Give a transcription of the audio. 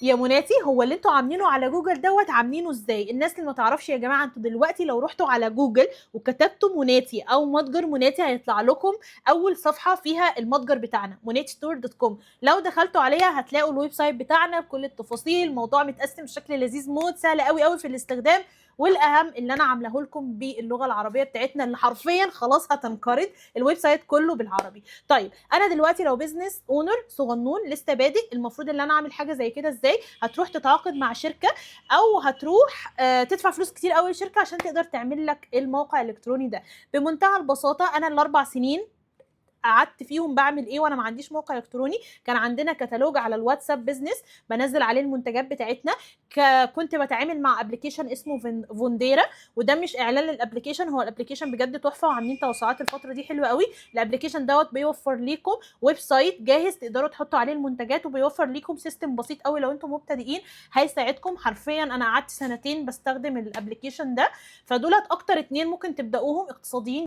يا مناتي، هو اللي انتوا عاملينه على جوجل دوت عاملينه ازاي؟ الناس اللي ما تعرفش يا جماعه، انتوا دلوقتي لو رحتوا على جوجل وكتبتوا موناتي او متجر موناتي هيطلع لكم اول صفحة فيها المتجر بتاعنا monatystore.com. لو دخلتوا عليها هتلاقوا ال website بتاعنا بكل التفاصيل، الموضوع متقسم بشكل لذيذ موت، سهل قوي قوي في الاستخدام، والاهم اللي انا عاملاه لكم باللغة العربية بتاعتنا اللي حرفيا خلاص هتنقرض، ال website كله بالعربي. طيب انا دلوقتي لو business owner صغنون لسه بادئ، المفروض ان انا اعمل حاجة زي كده ازاي؟ هتروح تتعاقد مع شركة او هتروح تدفع فلوس كتير قوي للشركة عشان تقدر تعمل لك الموقع الالكتروني ده. بمنتهى البساطة انا ال4 سنين قعدت فيهم بعمل ايه وانا ما عنديش موقع الكتروني؟ كان عندنا كتالوج على الواتساب business بنزل عليه المنتجات بتاعتنا، كنت بتعامل مع application اسمه فونديرا، وده مش اعلان لل application، هو ال application بجد تحفة وعاملين توسعات الفترة دي حلوة قوي. ال application دوت بيوفر ليكم website جاهز تقدروا تحطوا عليه المنتجات، وبيوفر ليكم system بسيط قوي لو انتم مبتدئين هيساعدكم. حرفيا انا قعدت سنتين بستخدم ال application ده. فدولت اكتر اتنين ممكن تبداوهم اقتصاديين.